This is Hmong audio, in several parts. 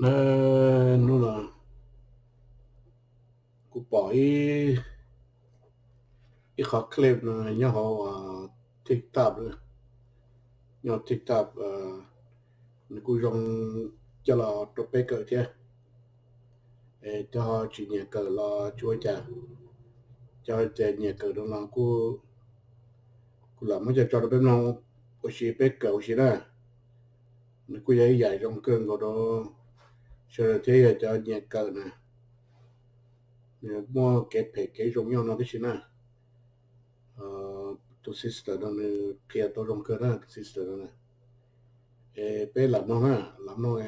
Hnub no kuv pom ib, ib qhov clip no nyob hauv TikTok, nyob TikTok, nws kuj zoo coj los rau peb kawm thiab. Cov ho tsis nyiam kawm los tsis ua cas, cov tias nyiam kawm no los kuj, kuv lam muab coj tso rau peb mloog ua si, peb kawm ua si na. Nws kuj yog ib yam zoo kawg nkaus rau sawv daws thiab, yog cov nyiam kawm na, nws muaj kev phem kev zoo nyob no tib si na. Tus sister no nws qhia tau zoo kawg na, tus sister no na. Es peb lam mloog na, lam mloog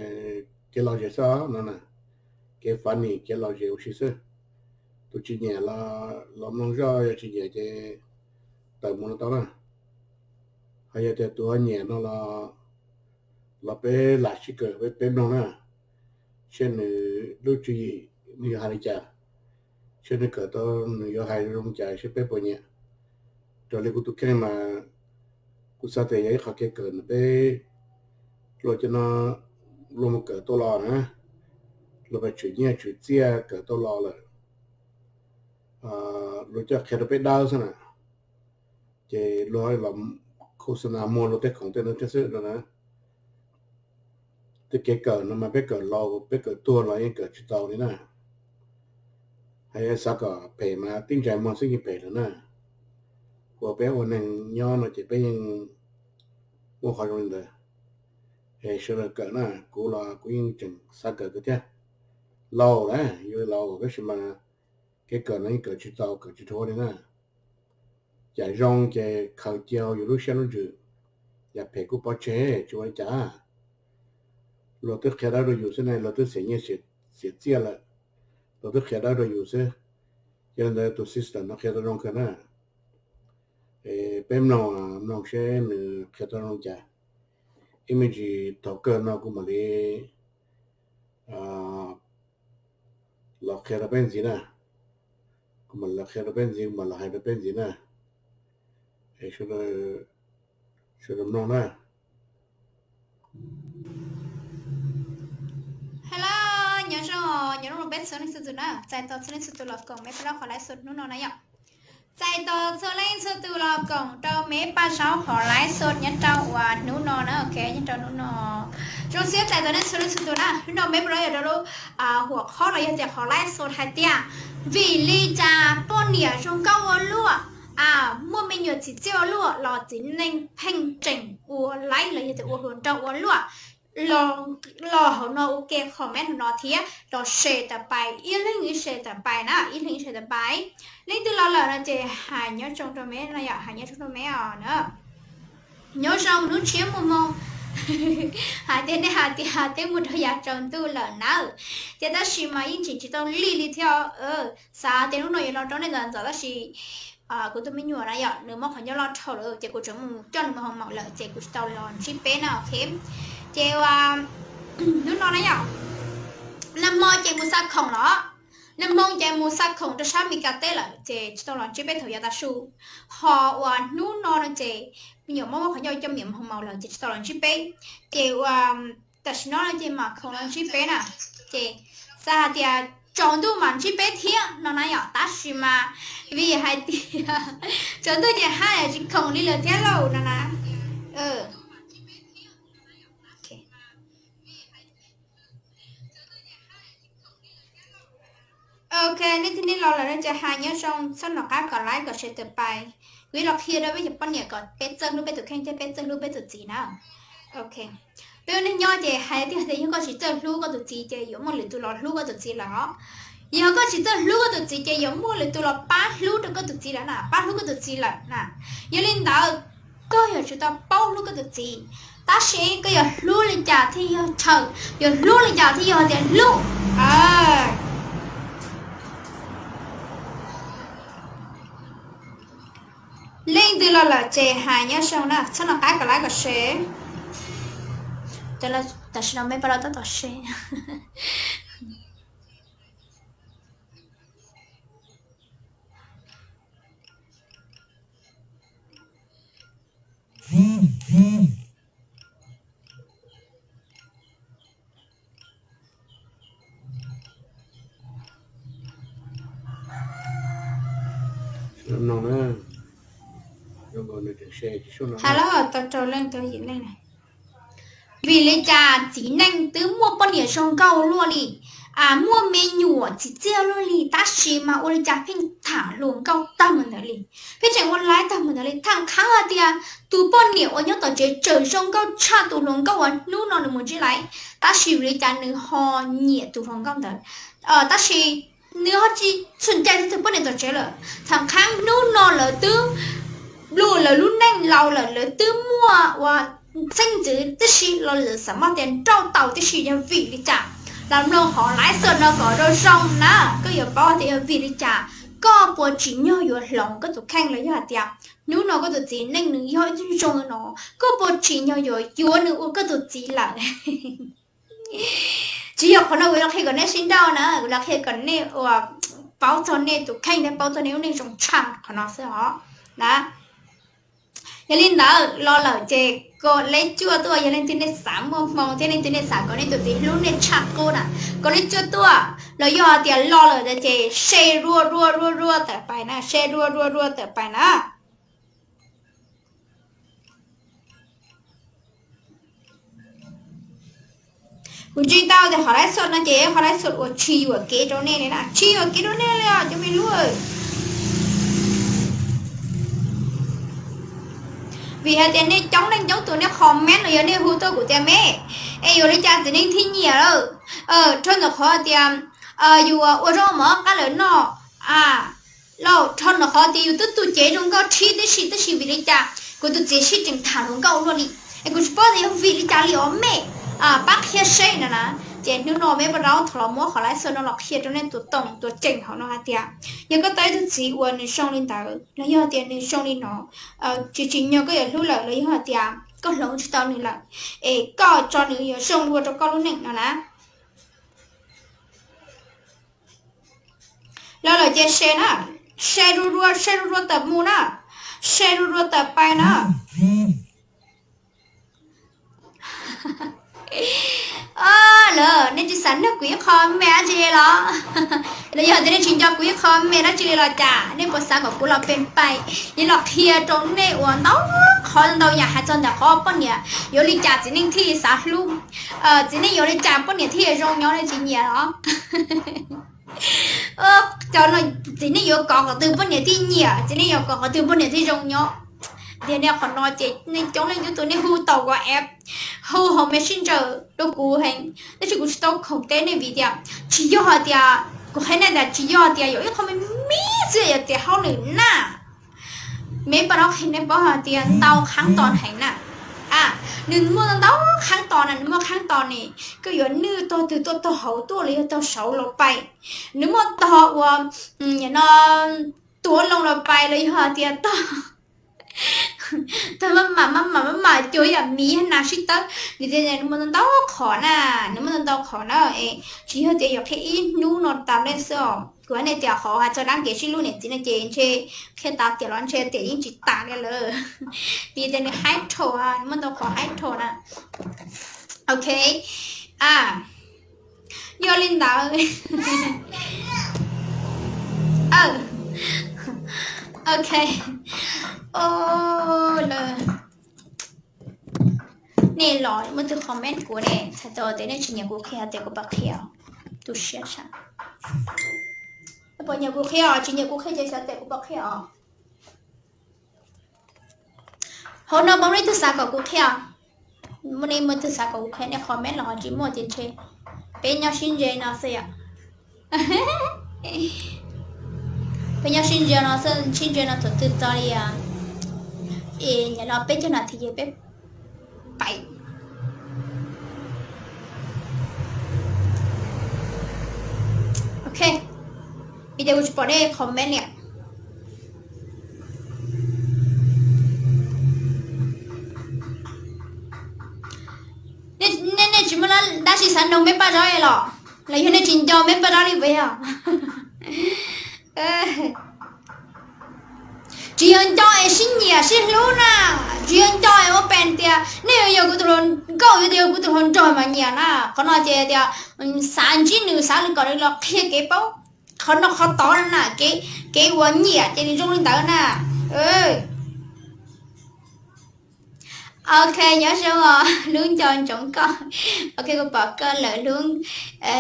kev lom zem xwb no na, kev funny kev lom zem ua si xwb. Tus tsis nyiam los mloog zoj, yog tsis nyiam ces tawm mus no tau na. Ho yog tias tus ho nyiam no los, los peb lam sib kawm, peb mloog na, seb nws lub tswv yim nws yuav hais li cas, seb nws kawm tau nws yuav hais zoo li cas, seb peb puas nyiam. Raws li kuv tus kheej mas kuv xav tias yog ib qhov kev kawm nws peb luag cov no luag mus kawm tau los na, luag pais tshwm nyiaj tshwm txiaj kawm tau los lawm, luag coj qhia rau peb dawb xwb na, ces luag los khos xas nas muag luag tej khoom tej no thiab xwb no na. Tej kev kawm no mas peb kawm laus peb kawm tuag los yeej kawm tsis tau li na. Hais xav kom phem mas tib ntsais muag xwb yeej phem lawm na. Ua peb ua neeg nyob no ces peb yeej muaj qhov zoo li ntawd. Es sawv daws kawm na, kuv los kuv yeej tseem xav kawm kawg thiab. Laus lawm, yuav laus tab sis mas kev kawm no yeej kawm tsis tau, kawm tsis dhau li na. Yam zoo ces khaws cia hauv yus lub siab lub ntsws, yam phem kuj pov tseg tsis ua li cas. Luag twb qhia dawb rau yus xwb ne, luag twb xiam nyiaj xiam txiaj lawm, luag twb qhia dawb rau yus xwb. Yog li ntawd tus sister no qhia tau zoo kawg na. Es peb mloog, mloog seb nws qhia tau zoo li cas. Ib me ntsis thaum kawg no kuv mam li los qhia rau peb ntxiv na. Kuv mam los qhia rau peb ntxiv, kuv mam los hais rau peb ntxiv na. Es sawv daws mloog na. Hello, nyob zoo, nyob zoo peb txhua leej txhua tus na, txais tos txhua leej txhua tus los koom me paj zaub qhov live show hnub no na yom. Txais tos txhua leej txhua tus los koom rau me paj zaub qhov live show nyob rau uas hnub no na, ok, nyob rau hnub no. Zoo siab txais tos nej txhua leej txhua tus na, hnub no me paj zaub yuav rau lub huam qhob los yog tias qhov live show hais tias vim li cas poj niam zoo nkauj ua luaj, muaj me nyuam txim txiaj ua luaj los txiv neej pheej tseem ua like los yog tias ua hluas nraug ua luaj. Los hauv no ua ke comment hauv no thiab los share tawm pais, ib leeg ib share tawm pais na, ib leeg ib share tawm pais. Leej twg los lawm no ces hais nyob zoo rau me na yom, hais nyob zoo rau me os na. Nyob zoo hnub tshiab muaj hmoo. Hais tias nej hais tias twb mus rau yav tsaus ntuj lawm nawb. Ces tab sis mas yeej tseem tsis tau lig li thiab. Xav tias hnub no yuav los rau nej ntxov ntxov tab sis kuv tus me nyuam na yom, nws mob qhov ncauj loj dhau lawm ces kuv tseem mus coj nws mus hoo maum lawm ces kuv tsis tau los ntsib peb na, ok. Ces hnub no na yom, nag hmo ces mus xa khoom los, nag hmo ces mus xa khoom rau sab Mes Kas teb lawm ces tsis tau los ntsib peb thaum yav tav su. Ho uas hnub no no ces me nyuam mob mob qhov ncauj coj me nyuam mus hoo maum lawm ces tsis tau los ntsib peb. Ces ua tam sim no no ces mam khoom los ntsib peb na. Ces xav hais tias tsaus ntuj mam ntsib peb thiab no na yom, tab sis mas vim hais tias tsaus ntuj ces haj yam tsis khoom li lawm thiab lauj no na. Ok, nej twb nej los lawm no ces hais nyob zoo, txhob nco qab kom like kom share tawm pais. Kuv yuav los qhia rau peb cov poj niam kom peb txawj hlub peb tus kheej thiab peb txawj hlub peb tus txiv na. Ok, peb ua neej nyob ces hais tias yog koj tsis txawj hlub koj tus txiv ces yuav muaj lwm tus los hlub koj tus txiv lawm os. Yog koj tsis txawj hlub koj tus txiv ces yuav muaj lwm tus los pab hlub rau koj tus txiv lawm na, pab hlub koj tus txiv lawm na. Yog li ntawd, koj yuav tsum tau paub hlub koj tus txiv, tab sis koj yuav hlub li cas thiaj yog chaw, yuav hlub li cas thiaj yog tias hlub. Leej twg los lawm ces hais nyob zoo na, txhob nco qab kom like kom share. Tam sim no me pab los tab tom share. Hais los tau rau leej twg yim leej na. Vim li cas txiv neej twb muaj poj niam zoo nkauj luaj li, muaj me nyuam txim txiaj luaj li, tab sis mas ua li cas pheej tham hluas nkauj tag mus ntawd li, pheej tseem ua laib tag mus ntawd li. Tham qhab hais tias tus poj niam uas nyob tom tsev tseem zoo nkauj tshaj tus hluas nkauj uas hnub no nws mus ntsib laiv, tab sis vim li cas nws ho nyiam tus hluas nkauj ntawd, tab sis nws ho tsis txhum cai tus poj niam tom tsev lawm. Tham qhab hnub no lawv twb luj lawv lub neej laus lawm, lawv twb muaj ua txheeb ntxwv tib si los lawm, xav maj tias nrauj tau tib si, yog vim li cas? Los mloog qhov live show no kom zoo zoo na, koj yuav paub tias yog vim li cas. Koj puas tsim nyog yuav hloov koj tus kheej los yog hais tias hnub no koj tus txiv neej nws yog ib tug zoo no, koj puas tsim nyog yuav yuav nws ua koj tus txiv lawm? Tsis yog qhov no kuv los qhia kom nej sib nrauj na, kuv los qhia kom nej ua paub txog nej tus kheej thiab paub txog nej lub neej zoo tshaj qhov no xwb os na. Yog li ntawd los lawm ces kom leb cuaj tuaj, yog leej twg nej xav muaj hmoo thiab leej twg nej xav kom nej tus txiv hlub nej tshaj qub na, kom leb cuaj tuaj, los yog tias los lawm ces share dua dua dua dua tawm pais na, share dua dua dua tawm pais na. Kuv ntseeg tau tias qhov live show no ces qhov live show uas tsis yuam kev rau nej li na, tsis yuam kev rau nej li os cov me hlub. Vim hais tias nej coob leej coob tus nej comment los yog nej hu tuaj kuv tias me, es yuav li cas txiv neej thiaj nyiam lawm? Rau ntawm qhov tias yus ua zaub mov qab lawm noj, los rau ntawm qhov tias yus twb tu cev zoo nkauj tshib tib si, tab sis vim li cas kuv tus txiv sib tseem tham hluas nkauj luaj li, es kuv tsis paub tias yog vim li cas li os me, pab qhia seb no na. Ces hnub no me Paj Zaub thov los muab qhov live show no los qhia rau nej tus toom tus ceem hauv no hais tias yog koj tau ib tug txiv uas nws zoo li ntawd los yog tias nws zoo li no, tsis tsim nyog koj yuav hlub lawm los yog hais tias koj hloov tsis tau nws lawm, es koj tso nws yuav zoo dua rau koj lub neej no na. Los lawm ces share na, share dua dua, share dua dua tawm mus na, share dua dua tawm pais na. Lawm nej tsis xav nrog kuv ib qho me dab tsi los? Los yog tias nej tsis nco kuv ib qho me dab tsi li los cas? Nej puas xav kom kuv los pem pais, yeej los qhia rau nej ua ntau qhov ntau yam hais txog ntawm qhov poj niam yuav li cas txiv neej thiaj xav hlub, txiv neej yuav li cas poj niam thiaj zoo nyob, nej tsis nyiam los? Cov no txiv neej yuav kov qhov twg poj niam thiaj nyiam, txiv neej yuav kov qhov twg poj niam thiaj zoo nyob. Tias nej qhov no ces nej coob leej coob tus nej hu tau WhatsApp, hu hauv Messenger rau kuv heev, tab sis kuv tsis tau khoom teb nej vim tias tsis yog hais tias, kuv qhia nej tias tsis yog tias yog ib qho me me xwb, yog tias hauj lwm na. Me Paj Zaub qhia nej paub hais tias ntau khab tos heev na. Nws muaj ntau khab tos na, nws muaj khab tos ne, koj yuav nwj tog twg tuaj tog hauv tuaj los yog tog saud los pais, nws muaj tog uas no tuav loo los pais los yog hais tias tog, tog maj mam maj mam maj mam cuag yam miv yog nas sib tawb, nws tias nws muaj ntau qhov na, nws muaj ntau qhov na. Tsis yog tias yuav qhia ib hnub no tas nej xwb os. Kuv hais nej tias qhov hais txog dab kev sib hlub niam txiv no ces ntshe qhia tas tiam los ntshe tiam yeej tsis tas li lawm. Vim tias nws haib rho, nws muaj ntau qhov haib rho na. Ok, yog li ntawd. Ok, lawm. Nej los muaj tus comment kuv ne, txhais tau tias nej tsis nyiam kuv qhia tias kuv pab qhia, tu siab tshaj. Puas nyiam kuv qhia os? Tsis nyiam kuv qhia ces xav tias kuv pab qhia os. Hauv no muaj leej twg xav kom kuv qhia? Muaj leej, muaj leej twg xav kom kuv qhia nej comment los ho tsis muaj ces ntshe peb nyob sib ntse no xwb yom. Peb nyob sib ntse no xwb, sib ntse no thaum twg txog li, es nyob no peb caug nas this ces peb pais. Ok, vim tias kuv tsis pom nej comment li. Nej, nej tsis muaj dab tsi xav nug me Paj Zaub los? Los yog nej tsis nco me Paj Zaub li puas yog? Tsis yog nco es sib nyiam sib hlub na, tsis yog nco es ua pes tias nej yuav yog kuv tus hluas nkauj, yuav yog kuv tus hluas nraug mas nyiam na. Qhov no ces tias xav ntsib nws, xav kom nws los qhia kev paub. Qhov no qhov tod na, kev, Kev ua nyiam ces nws zoo li ntawd na. Ok, nyob zoo os, hlub nco ntsoov koj. Ok, kuv pom koj lawm hlub,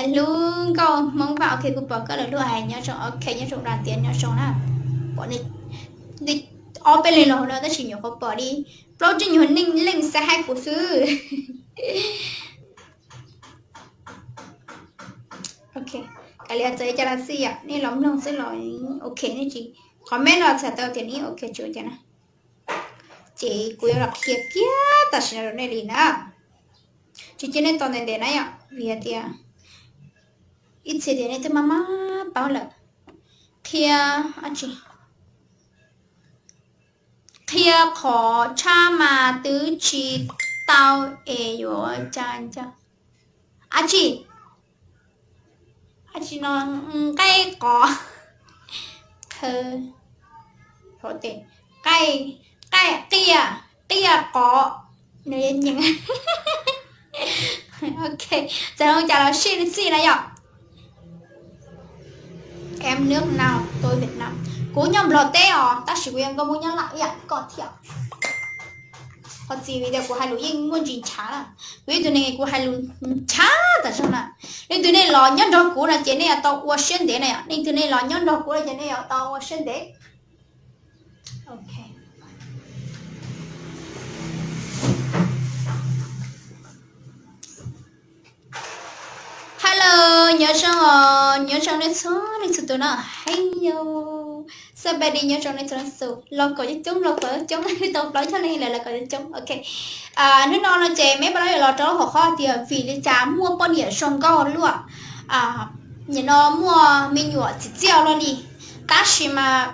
hlub nkauj Hmoob Vaj. Ok, kuv pom koj lawm hlub hais nyob zoo. Ok, nyob zoo Dam Tiav nyob zoo na. Pom ob peb leeg los no tab sis nyuam qhuav pom li plaub tsib nyuag neeg leej xav hais kuv xwb. Ok, kav liam txawm li cas los xij yom, nej los mloog xwb los ok, nej tsis, qhov me no txhais tau tias nej ok tsis ua cas na. Ces kuv yuav los qhia kiag tam sim no rau nej li na. Tsis cia nej tos ntev ntev na yom, vim hais tias ib txhia tias nej twb maj maj paub lawm. Qhia, qhia qhov tshaj mas twb tsis tau es yuav cas nco. Ab tsi, ab tsi no, nqaij qos, qhov tes, qia, qia qos, nws nyeem. Ok, txawm zoo cas los sij xij na yom. Em nước nào tôi Việt Nam. Kuv nyob Nplog teb os, tab sis kuv yuav nkauj Hmoob Nyab Laj ib yam koj thiab. Qhov txiv vim tias kuv hais lus yeej muaj ntsis ntshav na. Kuv yog ib tug neeg kuv hais lus ntshav tas zog na. Leej twg nej los nyob nrog kuv no ces nej yuav tau ua siab ntev na yom. Leej twg nej los nyob nrog kuv no ces nej yuav tau ua siab ntev. Ok. Hello, nyob zoo os, nyob zoo nej txhua leej txhua tus na. Heyo, xab pais dis, nyob zoo nej txhua leej txhua tus. Los kom coob coob, los kom coob coob, tau plaub caug leej lawm, los kom coob coob. Ok. Hnub no no ces meb pab yuav los rau hauv qhov tias vim li cas muaj poj niam zoo nkauj luaj, nim no muaj me nyuam txim txiaj luaj li, tab sis mas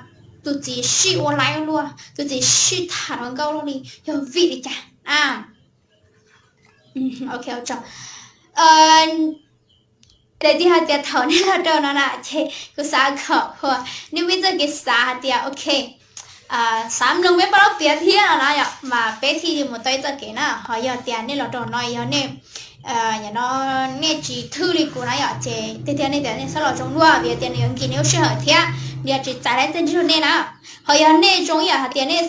tus txiv sij ua laib luaj, tus txiv sij tham hluas nkauj luaj li, yog vim li cas? Ok, daim tiag hais tias thaum nej los rau no na ces kuv xav kom nej muaj ib txoj kev xav hais tias ok, xav mloog meb pab lab piav thiab no na yom, mas peb thiaj mus tau ib txoj kev na. Ho yog tias nej los rau no yog nej, no, nej tsis thwj li kuv na yom, ces tiag tiag nej tias nej xav los zoo luaj vim tias nws yuav nkim nej lub sij hawm thiab nws yuav tsis txais tau tej nrig rau nej na. Ho yog nej zoo ib yam hais tias nej,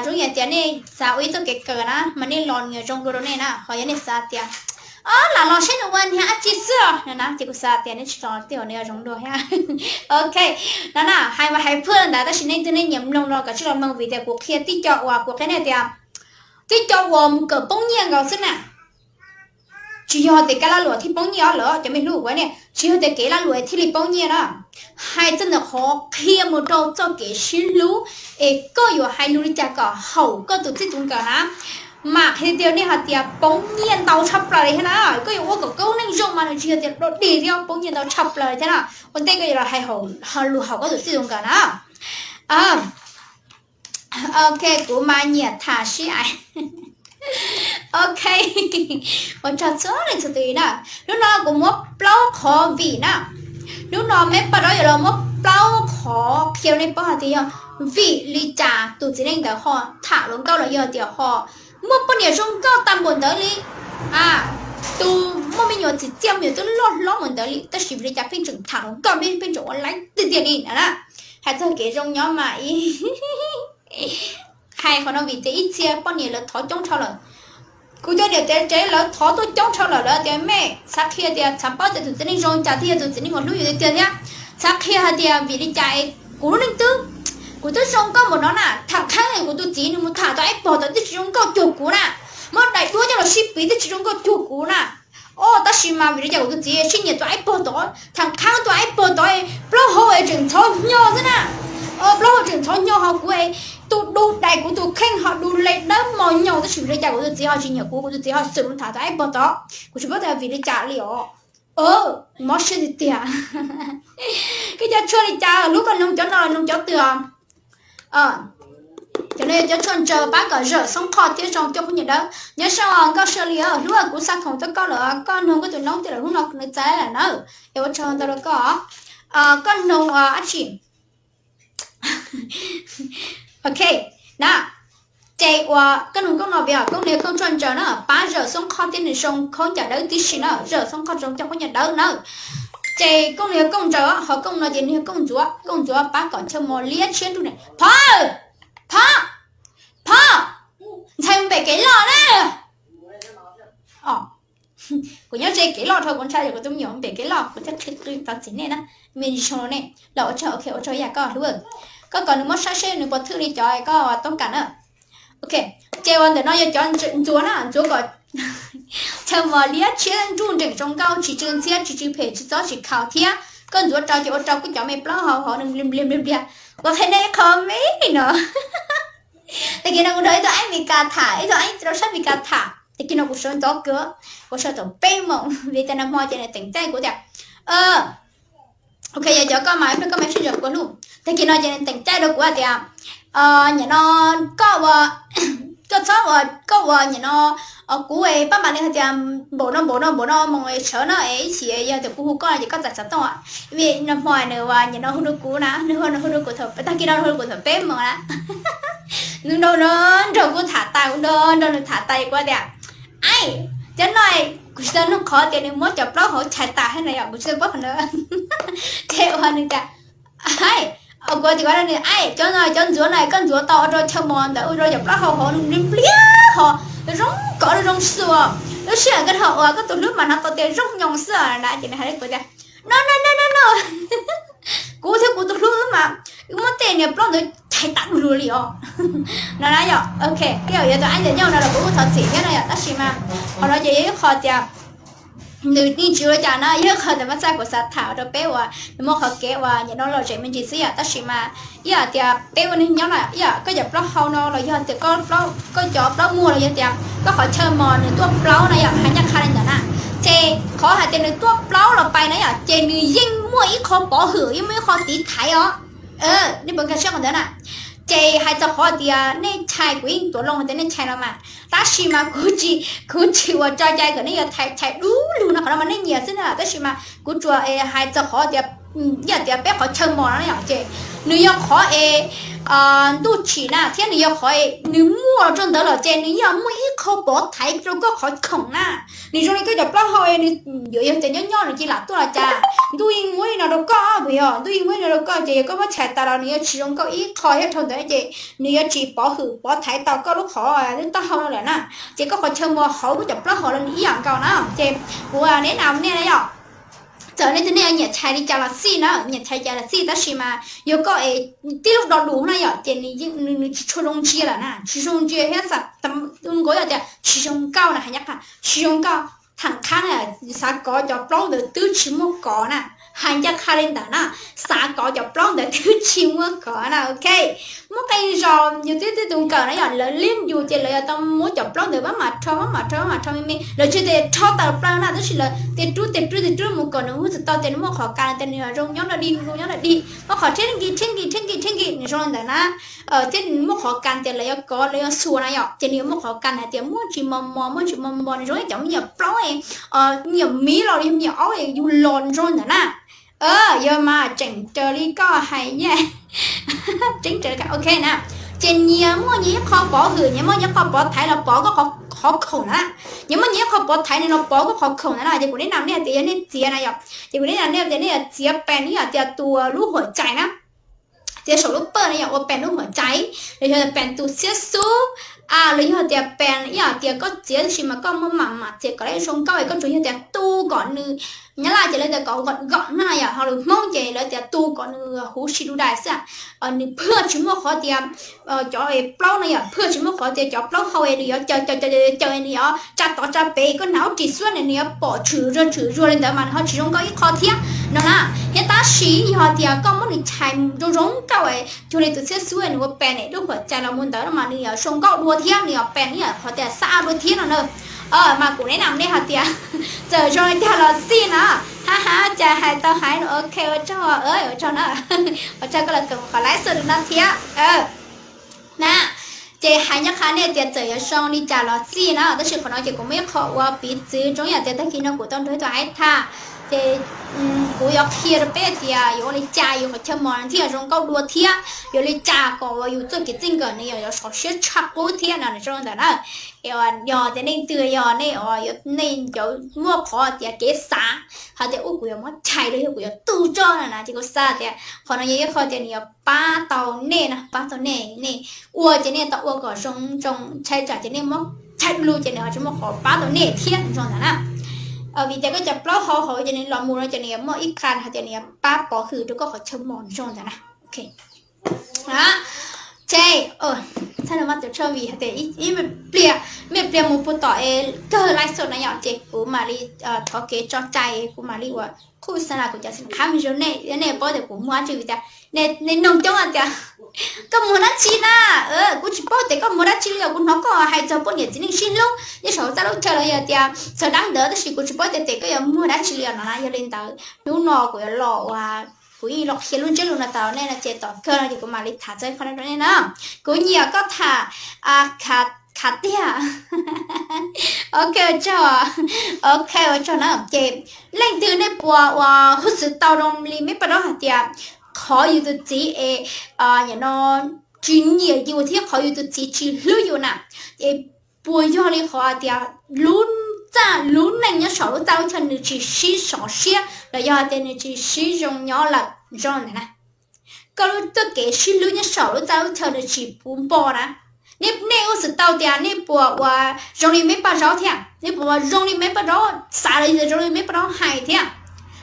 zoo ib yam tias nej xav ua ib txoj kev kawm na mas nej los nws yuav zoo dua rau nej na. Ho yog nej xav tias, o, lam los saib nws ua niag dab tsi xwb os no na, ces kuv xav tias nej tsis los tej zaum nws yuav zoo dua thiab. Ok, no na, hais mas hais phwj ntawd tab sis nej twg nej nyiam mloog no kav tsij los mloog vim tias kuv qhia tib co uas kuv qhia nej tias, tib co uas mus kawm poob nyiaj nkaus xwb na. Tsis yog tias kev lag luam thiaj poob nyiaj os lawm cov me hlub kuv ne, tsis yog tias kev lag luam thiaj li poob nyiaj na. Hais txog ntawm qhov qhia mus rau txoj kev sib hlub es koj yuav hais lus li cas kom haum koj tus txij tus nkawm na, mas qhia tiag tiag nej hais tias poob nyiaj ntau tshaj plaws li thiab na. Koj yuav ua kom koj lub neej zoo mas nws tsis yog tias dog dig thiab, poob nyiaj ntau tshaj plaws li thiab na. Ua ntej koj yuav los hais lus haum koj tus txij tus nkawm na. Ok, kuv mas nyiam tham sib ais. Ok, ua tsaug txhua leej txhua tus na. Hnub no kuv muab plaub qhov vim na. Hnub no meb paj dab yuav los muab plaub qhov qhia nej paub hais tias yog vim li cas tus txiv neej ntawd ho tham hluas nkauj los yog tias ho muaj poj niam zoo nkauj tag npaum ntawd li. Tus muaj me nyuam txim txiaj, me nyuam twb loj hlob mus ntawd li tab sis vim li cas pheej tseem tham hluas nkauj, pheej tseem ua laib tiag tiag li na. Hais txog kev zoo nyob mas hais qhov no vim tias ib txhia poj niam lawv thov coob dhau lawm. Kuv cov niam tsev lawv thov tuaj coob dhau lawm, lawv tias mej xav qhia tias xav paub tias tus txiv neej zoo cas thiaj yog tus txiv neej uas hlub yus tiag tiag thiab. Xav qhia hais tias vim li cas kuv lub neej twg, kuv twb zoo nkauj npaum no na, tham qheeb kuv tus txiv nws mus tham tau ib pog tod twb tsis zoo nkauj cuag kuv na. Muab daim duab coj los sib piv twb tsis zoo nkauj cuag kuv na. O, tab sis mas vim li cas kuv tus txiv sib nyiam tau ib pog tod, tham qheeb tau ib pog tod, plaub hau es tseem ntxhov hnyo xwb na. Plaub hau tseem ntxhov hnyo ho kuv tus du dais kuv tus kheej ho du le dawb mos nyoos tab sis vim li cas kuv tus txiv ho tsis nyiam kuv, kuv tus txiv ho xwm mus tham tau ib pog tod. Kuv tsis paub tias vim li cas li os. Mob siab tiag tiag. Koj cov tshuaj li cas, hlub koj noog cov no los noog cov twg os? Cov no yog cov tshuaj ntsaws pab kom zawm xoob qhoj thiab zoo coj qub nyuam dawb. Nyob zoo nkauj Sawv Lis, hlub, kuv xa khoom rau koj lawm, koj noog koj tus noob twg lawm, hnub no nws txais lawm na. Es ua tsaug ntau rau koj. Koj noog dab tsi? Ok, na, ces uas koj noog koob no vim koob no yog koob tshuaj ntsaws na, pab zawm xoob qhoj thiab nws zoo khaub ncaws dawb tib si na, zawm xoob qhoj zoo coj qub nyuam dawb na. Ces kooj no yog kooj ntsaws, ho kooj no ces nws yog kooj ntxuav. Kooj ntxuav pab kom chaw mos liab tshiab nruj ne. Phov! Phov! Phov! Ntxhais mus pem kev loj na. Kuv nyob ze kev loj dhau, kuv ntshai kuv tus me nyuam mus pem kev loj kuv thiaj qw qw tau txiv nej na. Me ntsis zoo ne, los ua tsaug, ok, ua tsaug yam koj hlub. Koj kom nws muab saib seb nws puas thwj li cov koj toob kas na. Ok, ces uas ntawm no yog cov ntxuav na, ntxuav kom chaw mos liab tshiab nruj nreem zoo nkauj, tsis tsw ntxhiab, tsis tsw phem, tsis txob tsis khaus thiab. Koj ntxuav rau ces ua rau koj cov me plaub hau hov nws npliag npliag npliag npliag. Kuv qhia nej ib qho me no. Tag kis no kuv nrog ib tug aib Mes Kas tham, ib tug aib rau sab Mes Kas tham, tag kis no kuv sawv ntxov kawg, kuv sawv thaum peb moos vim tias nag hmo ces nws teem caij kuv tias, ok, yog cov koj mas ib pliag koj mam sib zog kuv hlub. Tag kis no ces nws teem caij rau kuv hais tias, nim no koj ua, koj txhob ua, koj ua nim no, kuv pab mam li hais tias npaum no npaum no npaum no moos sawv no es ib chim yog tias kuv hu koj ces koj txais xov tooj. Vim nag hmo nws ua nim no hu rau kuv na, nws hu, nws hu rau kuv thaum, tag kis no hu rau kuv thaum peb moos na. Nws nrog, nrog kuv tham tas, kuv nrog, nrog nws tham tas kuv tias, aib, cov no kuv tsis tau nug qhov tias nws muab cov plaub hauv chais tas thiab na yom, kuv tsis tau paub qhov no. Ces ua nws tias, aib, kuv tias, nws, aib, cov no cov ntxuav no koj ntxuav tau ua rau chaw mos ntawd ua rau cov plaub hau hov nws npliag npliag hov zoo nkauj zoo xwb os. Lub sij hawm koj dhau ua koj tus hlub mas hnov tau tias zoo nyoos xwb na. Ces nws hais rau kuv tias, no no no no no, kuv thiab kuv tus hlub wb mas wb muab tej niag plaub ntawd chais tas du lug li os. No na yom, ok, yog tus aib ntawd nyob no los kuv kuj thov txim thiab no yom, tab sis mas qhov no ces yog ib qho tias nws yeej tsis ua li cas na, yog ib qho tias muab txaj kuv xav tham rau peb uas nws muaj qhov kev uas nim no lom zem me ntsis xwb yom, tab sis mas ib yam tias peb ua neeg nyob na, ib yam koj cov plaub hau no los yog tias koj cov plaub muag los yog tias koj qhov chaw mos nws tuaj plaub na yom, hais ncaj qha li ntawd na, ces qhov hais tias nws tuaj plaub los pais na yom, ces nws yeej muaj ib qho pov hwm, yeej muaj ib qho tiv thaiv os. Nej puas nkag siab qhov ntawd na? Ces hais txog qhov tias nej chais, kuv yeej tuav loo hais tias nej chais los mas, tab sis mas kuv tsis, kuv tsis ua tso cai kom nej yuav chais dub lug no, qhov no mas nej nyiam xwb na, tab sis mas kuv tsuas hais txog qhov tias, yam tias peb qhov chaw mos no yom, ces nws yog qhov es ntuj tsim na, thiab nws yog qhov es nws muaj rau ntawd lawm ces nws yog muaj ib qho pov thaiv rau koj qhov khoom na. Nws zoo li koj cov plaub hau es nws yuav yog tias nyob nyob nws cia li lam tuaj los cas, ntuj yeej muab li no rau koj, puas yog? Ntuj yeej muab li no rau koj ces yog koj muab chais tas los nws yuav tsis zoo nkauj ib qho thiab, dhau ntawd ces nws yuav tsis pov hwm pov thaiv tau koj lub qhov, lub taub hau no lawm na. Ces koj qhov chaw mos hauv koj cov plaub hau los nws ib yam nkaus na. Ces kuv neb na nej na yom, txawm nej twg nej nyiam chais li cas los xij na, nyiam chais li cas los xij, tab sis mas yog koj es tib lub do lus na yom, ces nws tsis tshua zoo ntsia lawm na, tsis zoo ntsia thiab, nkaus yog tias tsis zoo nkauj na, hais ncaj qha tsis zoo nkauj. Tham qhab xav kov cov plaub ntawd twb tsis muaj kov na, hais ncaj qha li ntawd na, xav kov cov plaub ntawd twb tsis muaj kov na, ok. Muaj qee zaus yus twb tib tus nkawm na yom, lawv liab yus ces lawv yuav tau muab cov plaub ntawd maj mam rho, maj mam rho, maj mam rho me me, lawv tsis tias rho tawm plaws na, tab sis lawv tias rub, tias rub, tias rub mus kom nws hu txog tau tias nws muaj qhov kas tias nws zoo nyob dog dig, zoo nyob dog dig, muab qhov rhiab nkis, rhiab nkis, rhiab nkis, rhiab nkis, nws zoo li ntawd na. Thiab nws muaj qhov kas tias lawv yuav kov, lawv yuav xuas na yom, ces nws yuav muaj qhov kas hais tias muaj tsis mos mos, muaj tsis mos mos, nws zoo li cov me nyuam plaub, me nyuam miv los yog me nyuam aub yug los zoo li ntawd na. Yog mas tseem raws li koj hais nyaj, tseeb raws li, ok na. Ces nyias muaj nyias ib qho pov hwm, nyias muaj nyias ib qho pov thaiv los pov koj qhov khoom na. Nyias muaj nyias ib qho pov thaiv nws los pov koj qhov khoom na, ces kuv neb nam nej tias yog nej txiav na yom, ces kuv neb nam nej tias nej yuav txiav pes, nej yuav tias tus lub huam cais na, txiav saum lub pawj na yom, ua pes lub huam cais, los yog pes tus txhiab xub, los yog tias pes ib yam tias koj txiav tab sis mas koj muab mam mam txiav kom lawv zoo nkauj, koj tsuas yog tias tu kom nws, nyab laj ces lawv tias kom gom gom na yom, ho lus Hmoob ces lawv tias tu kom nws huv si du dais xwb, nws phwj tsis muaj qhov tias cov plaub no yom, phwj tsis muaj qhov tias cov plaub hau es nws yuav caws caws caws caws nws yuav tsa tod tsa pem, koj hnav ub ris xwb nws yuav pom tshwm zuag tshwm zuag li ntawd mas nws ho tsis zoo nkauj ib qho thiab no na. Thiab tab sis yog tias koj muab nws chais zoo zoo nkauj cuag li tus txhiab xub nws ua pes lub huam cais los mus ntawd mas nws yuav zoo nkauj dua thiab, nws yuav pes nws yuav qhov tias xab dua thiab no na. Mas kuv neb nam nej hais tias txawm zoo li cas los xij na, ha ha, cas hais tau hais no, ok, ua tsaug, ua tsaug na, ua tsaug koj los koom qhov live show no thiab. Na, ces hais nyob qha nej tias txawm yuav zoo li cas los xij na, tab sis qhov no ces kuv muaj ib qho ua piv txwv zoo yam tias tag kis no kuv tau nrog ib tug aib tham, Ces kuv yuav qhia rau peb tias yuav ua li cas yus qhov chaw mos thiaj zoo nkauj dua thiab yuav li cas kom uas yus txoj kev txij nkawm nws yog yuav sov siab tshaj qub thiab no, nws zoo ntawm na. Yog tias nej twg yog nej, nej cov muaj qhov tias kev xav hais tias ub kuv yuav muab chais los yog kuv yuav tu tso no na, ces kuv xav tias qhov no yog ib qho tias nws yuav pab tau nej no, pab tau nej, nej ua ces nej tau ua kom zoo zoo, ntshai tsam ces nej muab chais lus ces nws ho tsis muaj qhov pab tau nej thiab, zoo ntawm na. Vim tias koj cov plaub hau hauv ces nws los mus no ces nws yuav muaj ib qho hais tias nws yuav pab pov hwm rau koj qhov chaw mos, zoo ntawm na. Ces txhaj no mas tus tsho vim hais tias ib pliag, ib pliag mus puag tom es kawg live show na yom, ces kuv mam li thov kev tso cai, kuv mam li ua qhuj xa na kuv cov xim qhab me zoo nej, nej paub tias kuv muag dab tsi vim tias nej nug coob tias koj muag dab tsi na. Kuv tsis paub tias koj muag dab tsi li os, kuv hnov koj hais txog poj niam txiv neej sib hlub nyob saum lub txaj lub chaw los yog tias txog dab ntawd tab sis kuv tsis paub tias tes koj yuav muag dab tsi li os no na. Yog li ntawd hnub no kuv yuav los ua, kuv yeej los qhia lub ntsiab lus no tas nej no ces tom kawg no ces kuv mam li tham txog qhov no rau nej na. Kuv nyiam koj tham khav tiag. Ok, ua tsaug. Ok, ua tsaug na. Ces leej twg nej puas ua huj xwm tau zoo li meb paj daub hais tias qhov yus tus txiv es no tsis nyiam yus thiab qhov yus tus txiv tsis hlub yus na, es puas yog li qhov tias lub txaj lub neej nyob saum lub txaj lub chaw nws tsis sib sov siab los yog hais tias nws tsis sib zoo nyob lawm, zoo ntawm na. Koj lub txoj kev sib hlub nyob saum lub txaj lub chaw nws tsis puv npo na. Nej huj xwm tau tias nej puas ua zoo li meb paj daub thiab, nej puas ua zoo li meb paj daub xav los yog zoo li meb paj daub hais thiab,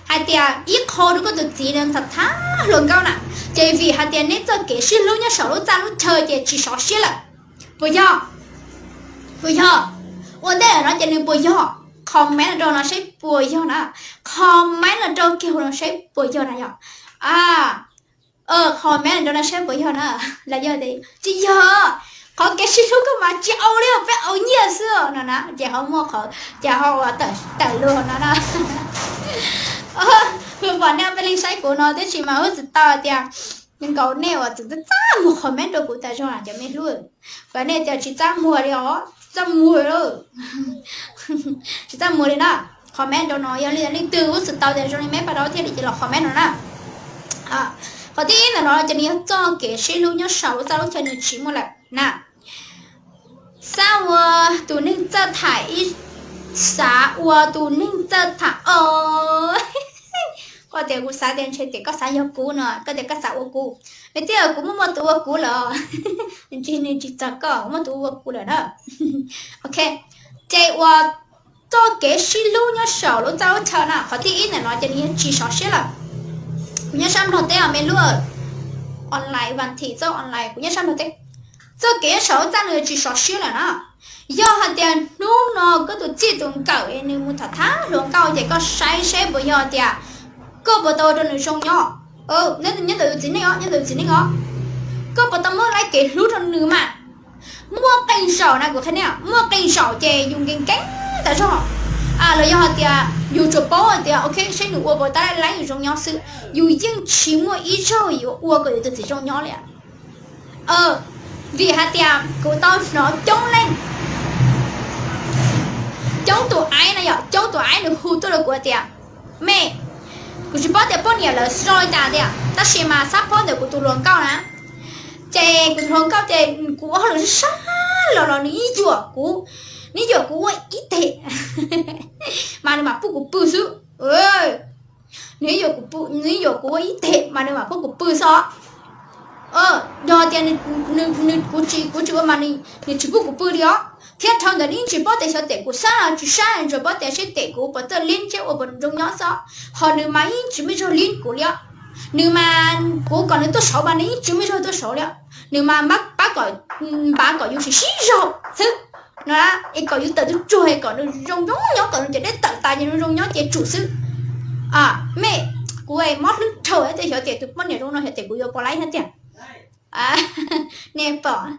hais tias ib qho rau koj tus txiv nws tham thab hluas nkauj na, ces vim hais tias nej txoj kev sib hlub nyob saum lub txaj lub chaw ces tsis sov siab lawm. Puas yog? Puas yog? Ua ntej no ces nws puas yog? Comment rau no saib puas yog na. Comment no rau kiag no saib puas yog na yom. Comment rau no saib puas yog na. Los yog tias tsis yog, qhov kev sib hlub koj mas tsis au li, peb au nyiaj xwb no na, ces ho muaj qhov ces ho ua tawm lug no na. Kuv pom nej peb leeg saib kuv no tiam sis mas huj xwm tau tias nkaus nej uas txawm txaj muag comment rau kuv tas zog na cov me hlub. Kom nej tias tsis txaj muag li os, txaj muag, tsis txaj muag li na. Comment rau no yog li leej twg huj xwm tau tias zoo li meb paj daub thiab li ces los comment no na. Qhov thib ib ntawm no ces nws yog txoj kev sib hlub nyob saum lub txaj lub chaw nws tsis muaj lawm na. Xav ua tus neeg txawj tham ib, xav ua tus neeg txawj tham os. Koj tias kuv xav tias ntshe tias koj xav yog kuv no, koj tias koj xav ua kuv, nws tias kuv muaj muaj tus ua kuv lawm. Ntshe nws tsis txog koj, muaj tus ua kuv lawm na. Ok, ces ua txoj kev sib hlub nyob saum lub txaj lub chaw na, qhov thib ib ntawm no ces nws yeej tsis sov siab lawm. Kuv nyob sab Nplog teb os me hlub, online, vas thim txoj online, kuv nyob sab Nplog teb. Txoj kev nyob saum lub txaj nws tsis sov siab lawm na. Yog hais tias hnub no koj tus txij tus nkawm nws mus tham thab hluas nkauj ces koj saib seb puas yog tias koj puas tau ua rau nws zoo nyob. Nyob ntawm yus txiv neej os, nyob ntawm yus txiv neej os, koj puas tau muab laib kev hlub rau nws mas. Muaj qee zaum na kuv qhia nej, muaj qee zaum ces yus nkees nkees tas zog, los yog hais tias yus tsuas paub hais tias ok saib nws ua puas tau laib yus zoo nyob xwb, yus yeej tsis muaj ib zaug yuav ua kom yus tus txiv zoo nyob li. Vim hais tias kuv tau hnov coob leej, coob tus aib no yom, coob tus aib nws hu tuaj rau kuv tias, me, kuv tsis paub tias poj niam lawv zoo li cas tiag tab sis mas xab phob ntawm kuv tus hluas nkauj na, ces kuv tus hluas nkauj ces kuv ua hauj lwm sab sab los los nws yeej yuam kuv, nws yuam kuv ua ib teg mas nws mam pub kuv pw xwb. Nws yuam kuv ua ib teg mas nws mam pub kuv pw xwb os. Yog tias kuv tsis, kuv tsis ua mas nws tsis pub kuv pw li os. Thiab dhau ntawd nws yeej tsis paub tias xyov tes kuv sab los tsis sab, tsuas paub tias seb tes kuv puas txawj liab ntsia ua puas zoo nyob xwb. Ho nws mas yeej tsis muaj zog liab kuv li os. Nws mas kuv kom nws tuaj saud mas nws yeej tsis muaj zog tuaj saud li os. Nws mas pab kom, npav kom yus sib sib zog xwb no, es kom yus tawm tuaj tsuag es kom nws zoo zoo nyob, kom nws cov dej tawm tas ces nws zoo nyob ces tsum xwb. Me, kuv mob hlwb dhau thiab xyov tias tus poj niam zoo no xyov tias kuv yuav pom laib thiab tiag. Nej pom,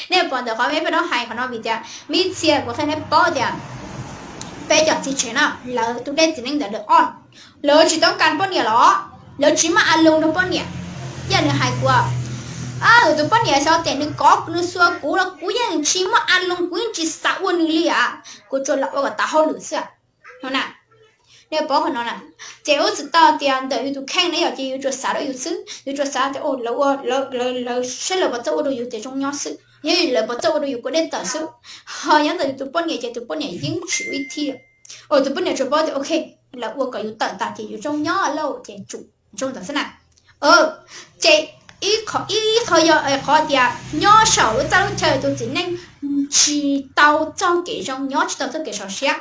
nej pom ntawm qhov me peb rov hais qhov no vim tias me txhia kuv qhia nej paub tias peb cov txiv tsev no lawv tus dej txiv neej ntawd lawv o, lawv tsis toob kas poj niam los, lawv tsis muaj a loo rau poj niam. Yog nws hais kuv, tus poj niam xyov tias nws kov nws xuas kuv los kuv yeej tsis muaj a loo, kuv yeej tsis xav ua nws li as, kuv tsuas lam ua kom tas hauj lwm xwb no na. Nej paub qhov no na. Ces ua txwm tau tias ntawm yus tus kheej ne yom, ces yus tsuas xav rau yus xwb, yus tsuas xav tias lawv ua, lawv, lawv saib lawv puas txawj ua rau yus tes zoo nyob xwb, yog lawv puas txawj ua rau yus kuv dej tawm xwb. Ho nyob ntawm yus tus poj niam ces tus poj niam yeej tsis ua ib txhij. Tus poj niam tsuas paub tias ok, lawv ua kom yus tawm tas ces yus zoo nyob lauj, ces tsum zoo ntawd xwb na. Ces ib qho, ib qho yog qhov tias nyob saum lub txaj lub chaw tus txiv neej tsis tau txoj kev zoo nyob, tsis tau txoj kev sov siab.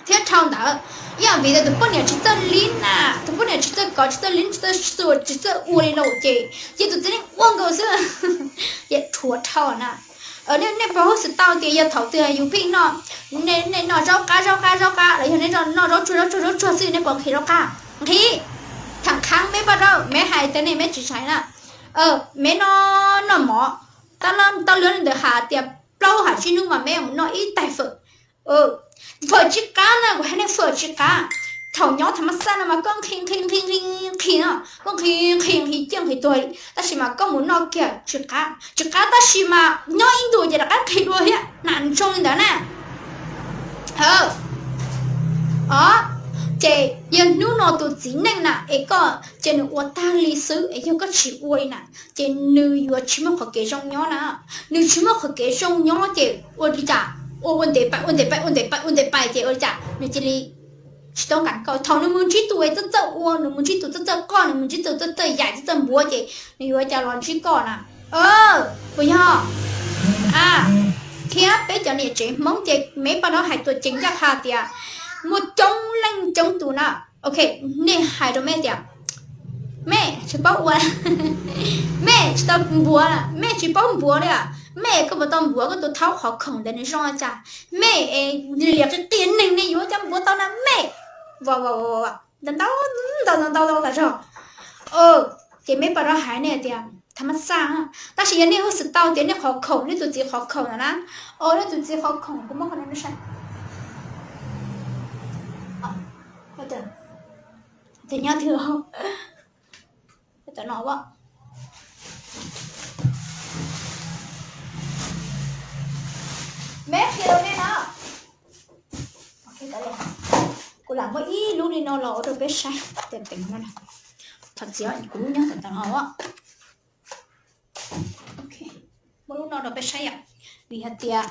Thiab dhau ntawd, ib yam vim tias tus poj niam tsis txawj lib na, tus poj niam tsis txawj kov, tsis txawj lib, tsis txawj xuas, tsis txawj ua li lauj, ces cia tus txiv neej ua nkaus xwb, ces rhuav dhau na. Nej puas huj xwm tau tias yog thaum twg yus pheej noj, nej noj zaub qab zaub qab zaub qab los yog nej noj zaub tsuag zaub tsuag zaub tsuag xwb nej puas nqhis zaub qab? Nqhis. Tham qhab meb paj zaub, meb hais tias nej meb tsis tshais na. Meb noj, noj mov, tab lab ntawd has tias plaub hais tsib hnub mas meb mus noj ib tais fawm. Fawm tsis qab na, kuv hais nej fawm tsis qab. Thaum nyob thaum mab xaj no mas koj nqhis nqhis nqhis nqhis nqhis no, koj nqhis nqhis nqhis ciaj nqhis tuag li, tab sis mas koj mus noj kiag tsis qab, tsis qab tab sis mas nyob ib ntus ces rov qab nqhis dua thiab na, zoo li ntawd na. Os, ces yog hnub no tus txiv neej na es koj ces nws ua tag li xwb es yog koj tsis ua li na, ces nws yuav tsis muaj qhov kev zoo nyob na. Nws tsis muaj qhov kev zoo nyob ces ua li cas? Ua, ua ntev pais ua ntev pais ua ntev pais ua ntev pais ces ua li cas? Nws cia li tsis tau nqa koj. Thaum nws mus ntsib tus txawj txawj ua, nws mus ntsib tus txawj txawj qoj, nws mus ntsib tus txawj txawj yaim txawj txawj npuav ces nws yuav cas los ntsib koj na? Puas yog? Thiab peb cov niam tsev Hmoob ces meb paj zaub hais tuam ceev ncaj qha tias muaj coob leej coob tus na. Ok, nej hais rau mej tias mej tsis paub ua, mej tsis tau npuav, mej tsis paub npuav li, mej koj puas tau npuav koj tus thaub qhov khoom ntawd nws zoo li cas? Mej liam qhia qhia neeg nej yuav coj npuav tau na mej. Ntau ntau ntau ntau tas zog. Ces meb paj zaub hais nej tias thaum mab xaj, tab sis yog nej huj xwm tau tias nej qhov khoom, nej tus txiv qhov khoom no na, nej tus txiv qhov khoom kuv muab qhov no saib. Tus nyob twg? Tam no meb qhia rau nej no. Kuv lam muab ib lub li no los ua rau peb saib. Thov txim, kuv lub nyob tam tam no. Muab lub no rau peb saib yom. Vim hais tias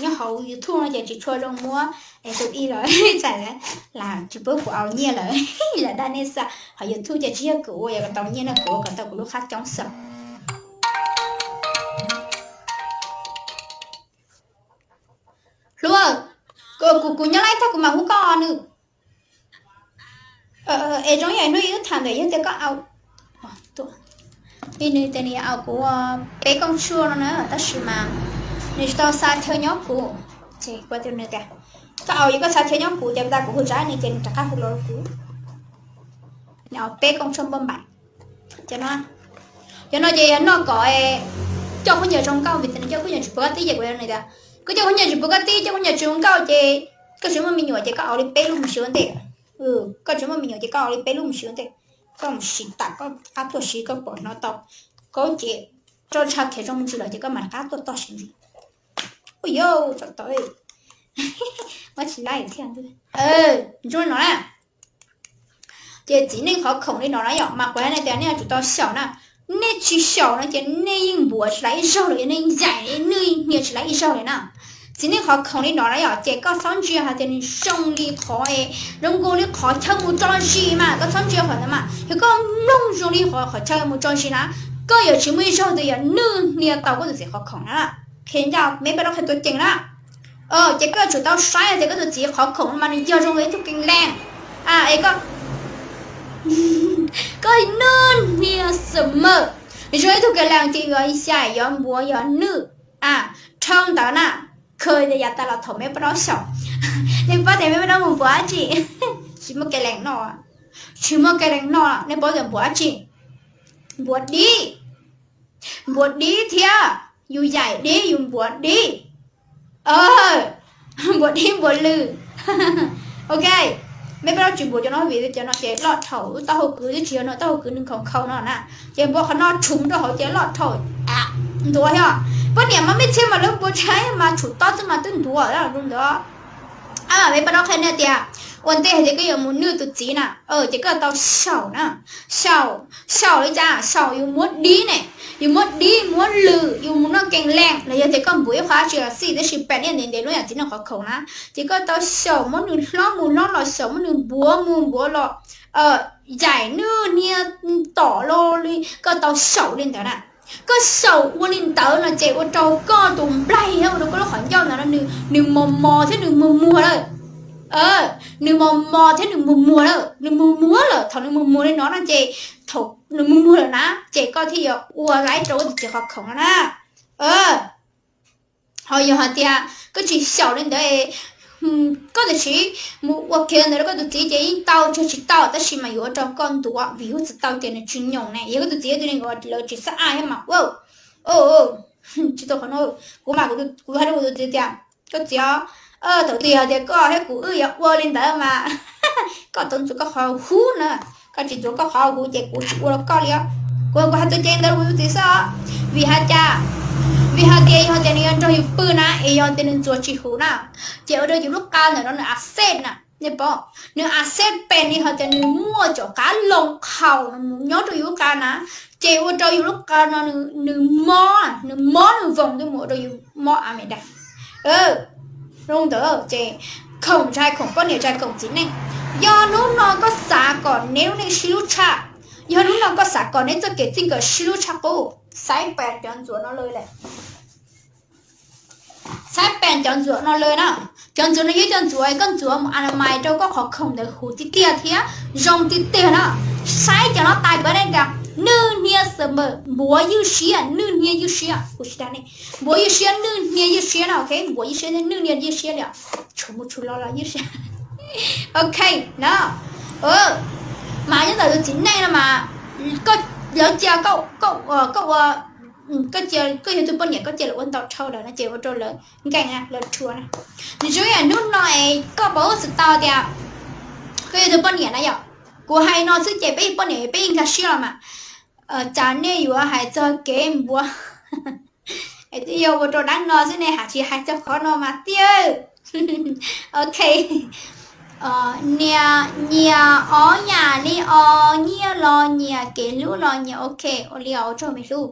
nyob hauv YouTube no ces tsis tshua zoo muab es tus ib los txais lawm, lam tsis pub kuv au nyiaj lawm, lam dag nej xav. Hauv YouTube ces tsis yog kuv ua yog kom tau nyiaj no, kuv ua kom tau kuv lub qab coob xwb. Hluas, kuv, kuv nyob lawm tag kuv mam hu koj nws. Es zoo yam hnub ib wb tham ntawm yog tias koj au, nws tias nws au kuv peb kooj tshuaj no na, tab sis mas nws tsis tau xa chaw nyob kuv. Ces kuv tias nws tias koj au, yog koj xa chaw nyob kuv ces tas kuv hu zab nws ces nws rov qab hu los rau kuv. Nws au peb kooj tshuaj npauj npaim. Cov no, cov no ces yog noj kom coj khaub ncaws zoo nkauj, vim tias nws coj khaub ncaws tsis puv koj tib ces kuv tias koj coj khaub ncaws tsis puv koj tib, coj khaub ncaws tsis zoo nkauj ces koj tsis muaj me nyuam ces koj au li peb lub mus siv ua ntej. Koj tsis muaj me nyuam ces koj au li peb lub mus siv ua ntej. Koj mus siv tas koj rov qab tuaj siv, koj pom hnov tau koj ces roj tsha khiav zoo ntsis lawm ces koj mam rov qab tuaj toj siv ntxiv. Ua yau tsaum tau, muab tsis laij thiab. Zoo li no na. Ces txiv neej qhov khoom li no na yom, mas kuv hais nej tias nej yuav tsum tau xyaum na. Nej tsis xyaum no ces nej yeej npuav tsis laij ib zaug li, nej yaim nej hnia tsis laij ib zaug li na. Txiv neej qhov khoom li no na yom, ces koj txhob ntsia hais tias nws zoo li qhov, zoo nkaus li qhov chaw mus tso zis mas koj txhob ntsia qhov ntawd mas, yog koj mloog zoo li qhov chaw mus tso zis na, koj yuav tsis muaj ib zaug twg yuav nwj hnia tau koj tus txiv qhov khoom na. Qhia ncaj, meb peb rov qhia tuam ceem na. Ces koj yuav tsum tau saib tias koj tus txiv qhov khoom mas nws yog zoo li ib tug kev lees, es koj nwj hnia xwm mawm, nws zoo li ib tug kev lees ces yuav yaim yuav npuav yuav nwj. Dhau ntawd na, khaws tias yav tas los thaum meb pab rov xyaum, nej paub tias meb pab rov mus npuav dab tsi? Tsis muaj kev lees noj, tsis muaj kev lees noj, nej paub tias npuav dab tsi? Npuav dib, npuav dib thiab yus yaim dib yus npuav dib, npuav dib npuav lws. Ok, meb pab rov tsis npuav cov no vim cov no ces loj dhau, taub hau kwv twb tsis yog no, taub hau kwv nws nkhaus nkhaus no na, ces npuav qhov no tshum rau hauv ces loj dhau, ntuav thiab. Poj niam mas mej txhia mas lawv npuav tshaib mas tshum tob xwb mas twb ntuav zoo ntawd. Peb pab dab qhia nej tias, ua ntej hais tias koj yuav mus nwj tus txiv na, ces koj tau xyaum na. Xyaum, xyaum li cas? Xyaum yus muab dib ne, yus muab dib muab lwm, yus mus noj kees lees los yog tias koj npuav ib qho dab tsi los xij, tab sis pem nej ntev ntev lub yam txiv neej qhov khoom na, ces koj tau xyaum muab nws hlob mus hlob los, xyaum muab nws npuav mus npuav los, yaim nwj hnia tom los li, koj tau xyaum li ntawd na. Koj xyaum ua li ntawd no ces ua rau koj tus nplaig thiab ua rau koj lub qhov ncauj ntawd no nws mos mos thiab nws muag muag lawm. Nws mos mos thiab nws muag muag lawm, nws muag muag lawm, thaum nws muag muag li no no ces, thaum nws muag muag lawm na, ces koj thiaj yuav ua laib rau koj tus txiv qhov khoom no na. Ho yog hais tias koj tsis xyaum li ntawd, koj tam sim mus ua kiag ntawd rau koj tus txiv ces yeej tau, tsis tau tab sis mas yuav ua rau koj ntuav vim yus txawm tau ces nws tsis nyoos ne. Yog koj tus txiv yog tus neeg uas lawv tsis xab aj thiab mas ua, tsis tau qhov no. Kuv mas kuv hais rau kuv tus txiv tias, koj txiv, thaum twg yog tias koj thiab kuv wb yuav ua li ntawd mas koj tau ntxuav koj qhov huv na, koj tsis ntxuav koj qhov huv ces kuv tsis ua rau koj li os. Kuv, kuv hais txog ces ntawd kuv tus txiv xwb. Vim hais cas? Vim hais tias yog tias nws yuav nrog yus pw na es yog tias nws ntxuav tsis huv na, ces ua rau yus lub qa ntawm no nws accept na, nej paub, nws accept pem li hais tias nws muaj cov qab loo qhaus no mus nyob rau yus lub qa na, ces ua rau yus lub qa no nws mob, nws mob nws voos ntuj mus ua rau yus mob a me da. Zoo ntawd ces khoom tsis hais khoom poj niam tsis hais khoom txiv neej, yog hnub no koj xav kom neb lub neej sib hlub tshaj, yog hnub no koj xav kom neb txoj kev txij nkawm sib hlub tshaj qub, xaiv pem cov ntxuav no lawm. Xaiv pem cov ntxuav no lawm na. Cov ntxuav no yog cov ntxuav koj ntxuav mus a na mais rau koj qhov khoom ntawd huv tiag tiag thiab zoo tiag tiag na. Saib cov no tas kuv ne tias nwj hnia xwm npawm npuav ywj siab, nwj hnia ywj siab, kuv tsis dag ne, npuav ywj siab, nwj hnia ywj siab na, ok, npuav ywj siab, nwj hnia ywj siab li os. Tshuav mus tshuav los los ywj siab. Ok, no, mas nyob ntawm tus txiv neej no mas, koj, lawv cia koj, koj ua, koj cia koj yog tus poj niam koj cia lawv ua ntau dhau lawm no ces ua rau lawv nkees na, lawv rhuav na. Nws tsis yog hnub no es koj paub txog tau tias koj yog tus poj niam na yom. Kuv hais no xwb ces peb poj niam peb yeej nkag siab los mas. Cas nej yuav hais txog kev npuav es twb yog ua rau dab no xwb ne, hais tsis hais txog qhov no mas tiag. Ok. Nyias ob yam li os, nyiaj los nyias, kev hlub los nyias, ok, ua li os ua tsaug me hlub.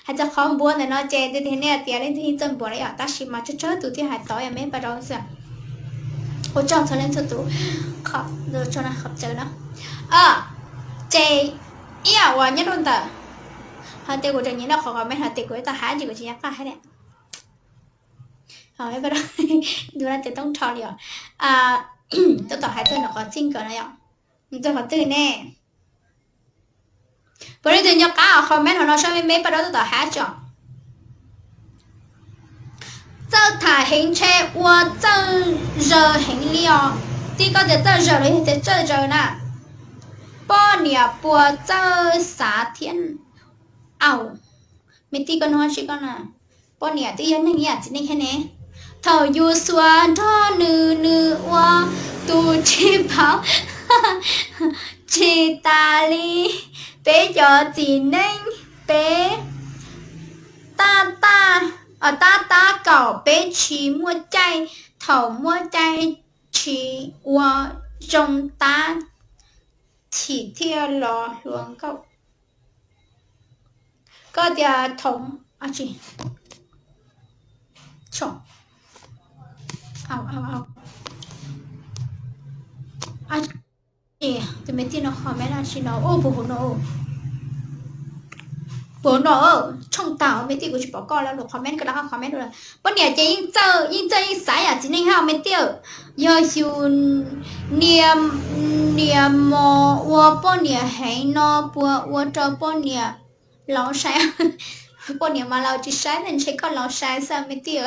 Hais txog qhov npuav ntawm no ces tiag tiag nej tias leej twg yeej txawj npuav li yom, tab sis mas tsawg tsawg tus thiaj hais tau yom, me pab rau xwb. Ua tsaug txhua leej txhua tus, qhov, qhov tsaw no. Ces ib yam uas nyob rau ntawm, ho tias kuv tseem nyiam noj qhov comment, ho tias kuv tau hais ces kuv tsis nyiam qaj hais li. Tus no ces toob rho li os. Tab tom hais txog nws qhov txij nkawm no yom, txog qhov twg ne? Puas leej twg nco qab comment hauv no saib me me pab rau tab tom hais tso. Txawj tham heev ntshe ua txawj zaws heev li os. Tib koj tias txawj zaws los yog tias txawj zaws na? Poj niam puas txawj xav thiab? Au, me tij koj nug tsis koj na. Poj niam twb yog neeg ib yam txiv neej thiab ne. Thaum yus xuas nrog nws, nws ua tus tsis paub tsis tas li. Peb cov txiv neej peb tab tab, tab tab kaum peb tsis muaj caij, thaum muaj caij tsis ua zoo tab chim thiaj los hluas nkauj. Koj tias thaum, tsis, tus me tij no comment dab tsi no, puas hauv no, puas hauv no, tshooj tag me tij kuv tsis pom koj lawm, comment koj rov qab comment dua. Poj niam ces yeej txawj, yeej txawj yeej xav yam txiv neej thiab me tij. Yog yus niam, niam mos ua poj niam heev no puas ua rau poj niam laus sai? Poj niam mas laus tsis saib ne, ntshe koj laus sai xwb me tij.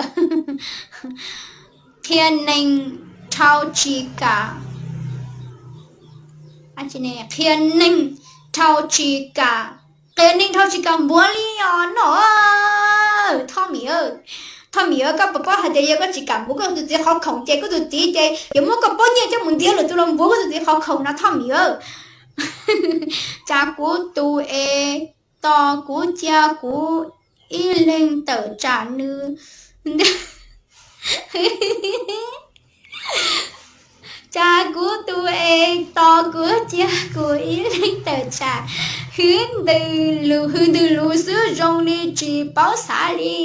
Qhia neeg dhau tsis kam, qhia neeg dhau tsis kam, qhia neeg dhau tsis kam npuav li os no. Thoj Mim, Thoj Mim, koj puas paub hais tias yog koj tsis kam npuav koj tus txiv qhov khoom ces koj tus txiv ces yuav muab koj pob nyiaj coj mus ntiav lwm tus los npuav koj tus txiv qhov khoom no Thoj Mim. Cas kuv tus es tos kuv cia kuv ib leeg tawm tsam nws, Cas kuv tus es tos kuv cia kuv ib leeg tawm tsam, hwv ntws lus hwv ntws lus xwb zoo li tsis paub xav li.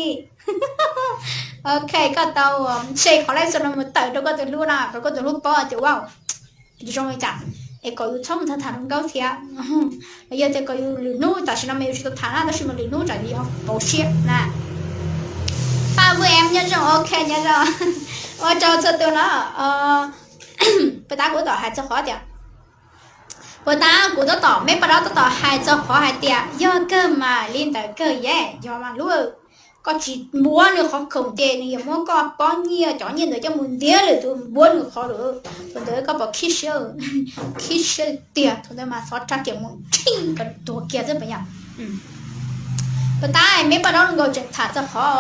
Ok, koj tau share qhov live show no mus tawm rau koj tus hlub na, rau koj tus hlub paub tias wow, zoo li cas, es kom yus txhob mus tham tham hluas nkauj thiab. Los yog tias kom yus lwm hnub, tam sim no mas yus tsis tau tham na, tab sis mas lwm hnub tsam yus yuav pauv siab na. Paj Vwj Em nyob zoo, ok nyob zoo. Ua rau txhua tus no, puas tab kuv tab tom hais txog qhov tias, puas tab kuv tab tom, me Paj Dab tab tom hais txog qhov hais tias yog kawg mas li ntawd kawg, yog mas lub, koj tsis npuab nws qhov khoom ces nws yuav muab koj pob nyiaj cov nyiaj ntawd coj mus ntiab lwm tus npuab nws qhov lawm. Thaum ntawd koj pom khib siab, khib siab tiag, thaum ntawd mas xov rab riam mus ntsib kom tuag kiag xwb puas yog? Puas tab me Paj Dab nkaus tseem tham txog qhov,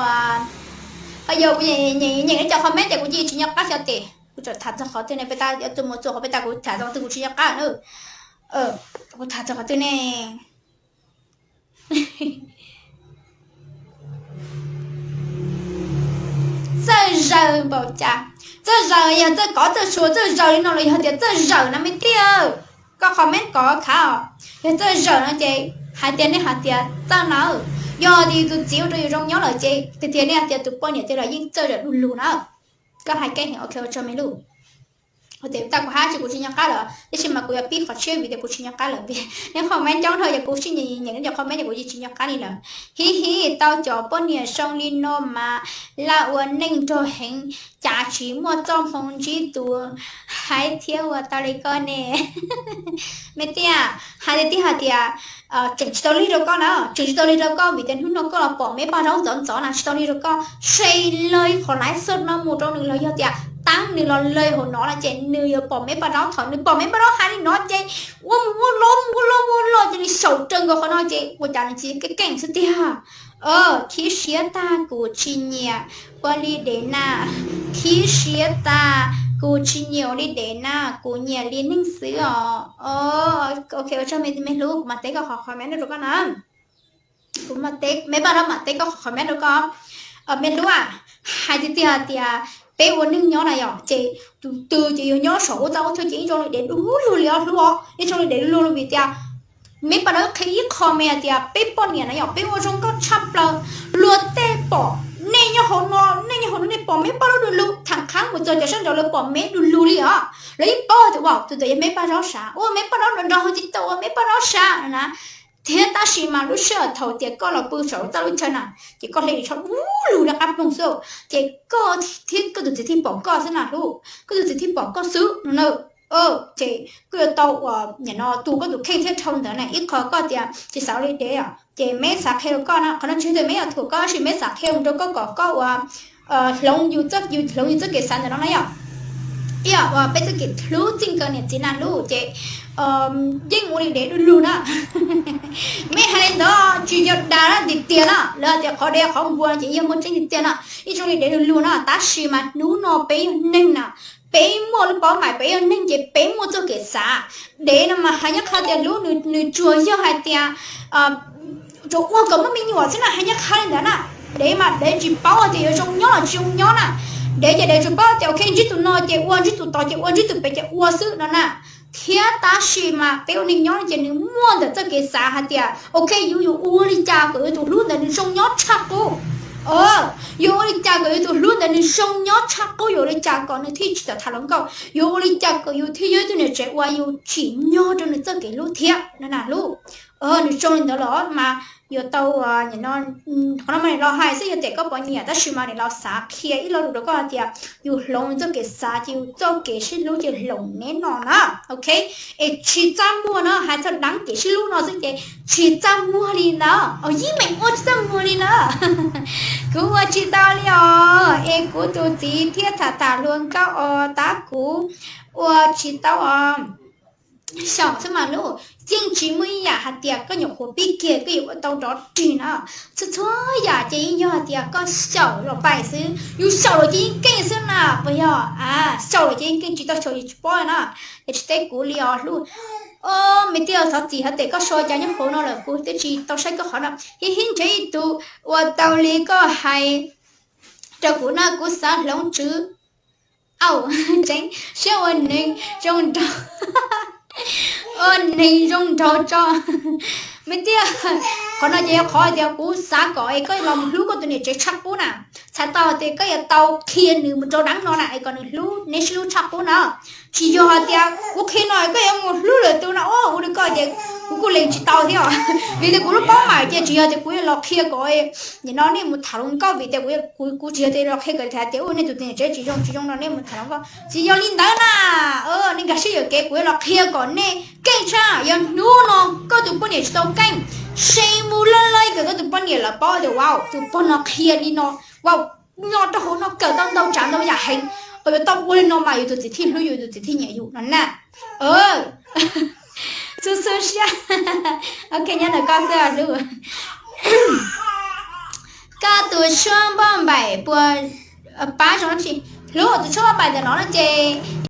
yog kuv nyeem nyeem cov comment ces kuv cia tsis nco qab xyov tes kuv tseem tham txog qhov twg ne, peb tab tus mus txog qhov peb tab kuv tham txog qhov twg kuv tsis nco qab na. Kuv tham txog qhov twg ne? Txawj zaws npaum cas? Txawj zaws yog txawj kov txawj sua txawj zaws li no los yog tias txawj zawm na me tij? Koj comment kom khav os. Yog txawj zawm no ces hais tias nej hais tias txawj na. Yog tias yus tus txiv ua rau yus zoo nyob lawm ces tiag tiag nej hais tias tus poj niam tiag los yeej txawj zawm du lug na. Koj hais keej heev, ok ua tsaug me lub. Ua tias tau kuv hab tsis kuv tsis nco qab lawm, tab sis mas kuv yuav pib qhov tshiab vim tias kuv tsis nco qab lawm. Neb comment coob dhau ces kuv sib nyeem nyeem neb cov comment ces kuv yeej tsis nco qab li lawm. Hib hib, tau cov poj niam zoo li no mas laj ua neej nrog heev, cas tsis muaj txoj hmoo ntsib tus hais thiab ua tau li koj ne. Me tiag, hais tiag tiag hais tias tseem tsis tau lig rau koj na, tseem tsis tau lig rau koj vim tias hnub no koj los pom me Paj Zaub ntxov ntxov na, tsis tau lig rau koj. Share lawv qhov live show no mus rau nws los yog tias tab nws los lawv hauv no no ces nws yuav pom me Paj Zaub. Thaum nws pom me Paj Zaub hais li no ces ua mus ua los ua los ua los ces nws xyaum raws nkaus qhov no ces ua cas nws tsis keej keej xwb tiag. Khib siab tag kuv tsis nyiam ua li dev na. Khib siab tag, kuv tsis nyiam ua li dev na, kuv nyiam li neeg xwb os. Ok ua tsaug me hlub, kuv mam teb koj qhov comment rau koj na. Kuv, me Paj Zaub mam teb koj qhov comment rau koj. Me hlub a, hais tiag tiag tias peb ua neej nyob na yom ces tus twg ces yuav nyob saum ua txaj ua txhua ces ib zoo li dev du lug li os hlub os, ib zoo li dev du lug vim tias me Paj Zaub qhia ib qho me hais tias peb poj niam na yom peb ua zoo nkauj tshaj plaws. Luag tej pom nej nyob hauv no, nej nyob hauv no nej pom me Paj Zaub du lug, tham qhab mus txog cov sab nraud lawv pom me du lug li os, lawv yeej paub tias ua tus ntawd yog me Paj Zaub sav, ua me Paj Zaub nrov nrov hauv TikTok ua me Paj Zaub sav na. Thiab tab sis mas lub sij hawm thaum tias koj los pw saum ua txaj lub chaw na, ces koj hle tsho du lug rov qab ploog xwb, ces koj thiab koj tus txiv thiaj pom koj xwb na hlub, koj tus txiv thiaj pom koj xwb no na. Ces koj yuav tau ua nim no tu koj tus kheej thiab dhau ntawd na, ib qho koj tias tsis xav ua li dev os ces meb xav qhia rau koj na, qhov no tsis yog tias meb yuav thuam koj tab sis meb xav qhia mus rau koj kom koj ua hloov yus, yus hloov yus txoj kev xav ntawm no na yom. Ib yam uas peb txoj kev hlub txij nkawm niam txiv na hlub ces yeej ua li dev du lug na. Meb hais li ntawd tsis yog dag na, tiag tiag na, lawv hais tias qhov dev qhov npua no ces yog muaj tseeb tiag tiag na, yeej zoo li dev du lug na, tab sis mas hnub no peb yog neeg na, peb muaj lub paub hais peb yog neeg ces peb muaj txoj kev xav. Dev no mas hais nyob qhov tias hlub, nws tsuas yog hais tias tsuas ua kom muaj me nyuam xwb na, hais nyob qhov li ntawd na. Dev mas dev tsis paub tias yuav zoo nyob los tsis zoo nyob na. Dev ces dev tsuas paub tias ok ntsib tus no ces ua, ntsib tus tod ces ua, ntsib tus pem ces ua xwb no na. Thiab tab sis mas peb ua neeg nyob no ces nws muaj ntawm txoj kev xav hais tias ok yus yuav ua li cas kom yus tus hlub ntawd nws zoo nyob tshaj qub. Yuav ua li cas kom yus tus hlub ntawd nws zoo nyob tshaj qub, yuav ua li cas kom nws thiaj tsis tawm tham hluas nkauj, yuav ua li cas kom yus thiaj yog ib tug niam tsev uas yus tsim nyog rau nws txoj kev hlub thiab no na hlub. Nws zoo li ntawd los mas yuav tau, qhov no mas nim los hais xwb yog tias koj pom nyiam tab sis mas nim los xav qhia ib lo lus rau koj hais tias yus hloov txoj kev xav ces yus txoj kev sib hlub ces hloov neb no na. Ok, es tsis txaj muag no, hais txog deev kev sib hlub no xwb ces tsis txaj muag li na. Yib meem ua tsis txaj muag li na. Kuv ua tsis tau li os, es kuv tus txiv thiab tham tham hluas nkauj os tab kuv ua tsis tau os. Xyaum xwb mas hlub, yeej tsis muaj ib yam hais tias koj nyuam qhuav pib kiag koj yuav ua tau nrov rig na. Txhua txhua yam ces yeej yog hais tias koj xyaum los pais xwb, yus xyaum los ces yeej keej xwb na, puas yog? Xyaum los ces yeej keej, tsis tau xyaum ces tsis paub na. Ces tsis teb kuv li os hlub. Me tij, thov txim hais tias koj sau cas nyob hauv no lawm kuv twb tsis tau saib koj qhov no. Hib hib nrhiav ib tug ua tau li koj hais. rau kuv no kuv xav hloov tswv. Au, tseeb siab ua neeg zoo nraug, ua neeg zoo nraug tso. Me tij, qhov no ces yog qhov tias kuv xav kom es koj los mus hlub koj tus niam tsev tshaj qub na. Txhais tau tias koj yuav tau qhia nws mus rau deev no na es kom nws hlub neb sib hlub tshaj qub na. Tsis yog hais tias kuv qhia no koj yuav mus hlub lwm tus no ua li koj ces kuv kuj lees tsis tau thiab. Vim tias kuv lub paub mas ces tsis yog tias kuv yuav los qhia kom nim no nej mus tham hluas nkauj vim tias kuv tsis yog tias los qhia kom hais tias u nej tus niam tsev tsis zoo tsis zoo no nej mus tham hluas nkauj, tsis yog li ntawd na. Nej nkag siab yuam kev, kuv yuav los qhia kom nej keej tshaj. Yog hnub no koj tus poj niam tsis tau keej, se mus loj loj kom koj tus poj niam lawv paub tias vau tus pog no qhia li no, vau nyob rau hauv no kawm tau ntau tsav ntau yam heev, uas yuav tau ua li no mas yus tus txiv thiaj hlub yus, yus tus txiv thiaj nyiam yus no na. Xu xu siab. Ok, nyob ntawm koj xwb hlub. Koj tus tshuab npauj npaim puas pab zoo tsi? Hlub, tus tshuab npauj npaim ntawm no no ces